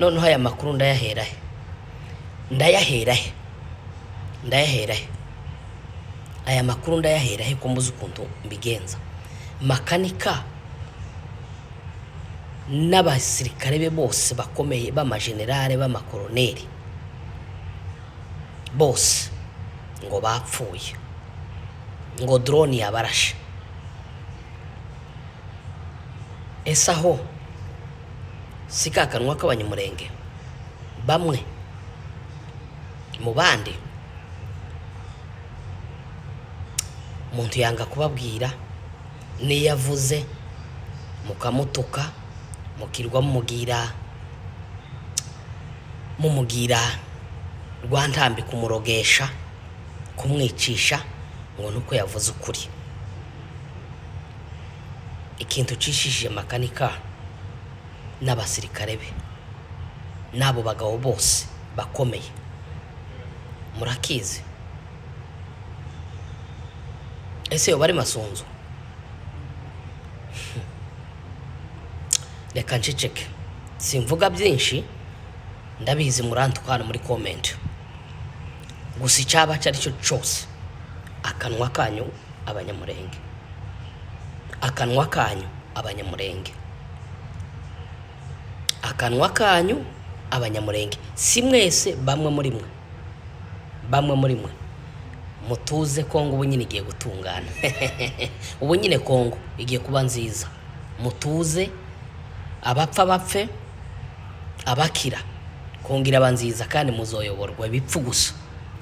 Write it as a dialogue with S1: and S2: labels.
S1: Noneho aya makuru ndayahera he? Ndayahera he? Ndayahera he? Aya makuru ndayahera he ko mbuze ukuntu mbigenza? Makanika n'abasirikare be bose bakomeye, b'amajenerale, b'amakoroneri bose ngo bapfuye, ngo drone yabarashe. Ese aho si ka kanwa k'Abanyamurenge bamwe mu bandi? Umuntu yanga kubabwira, n'iyo avuze mukamutuka, mukirwa mumugira rwantambi, kumurogesha, kumwicisha, ngo nuko yavuze ukuri. Ikintu ucishije Makanika n'abasirikare be n'abo bagabo bose bakomeye murakizi. Ese yoba ari Masunzu? Reka nceceke, simvuga byinshi, ndabizi murantuka hano muri comment. Gusa icyaba icyo ari cyo cyose, akanwa kanyu Abanyamurenge, akanwa kanyu Abanyamurenge, akanwa kanyu Abanyamurenge, si mwese, bamwe muri mwe, bamwe muri mwe mutuze. Kongo ubu nyine igiye gutungana, ubu nyine Kongo igiye kuba nziza. Mutuze, abapfa bapfe, abakira, Kongo iraba nziza kandi muzoyoborwa ibipfu gusa.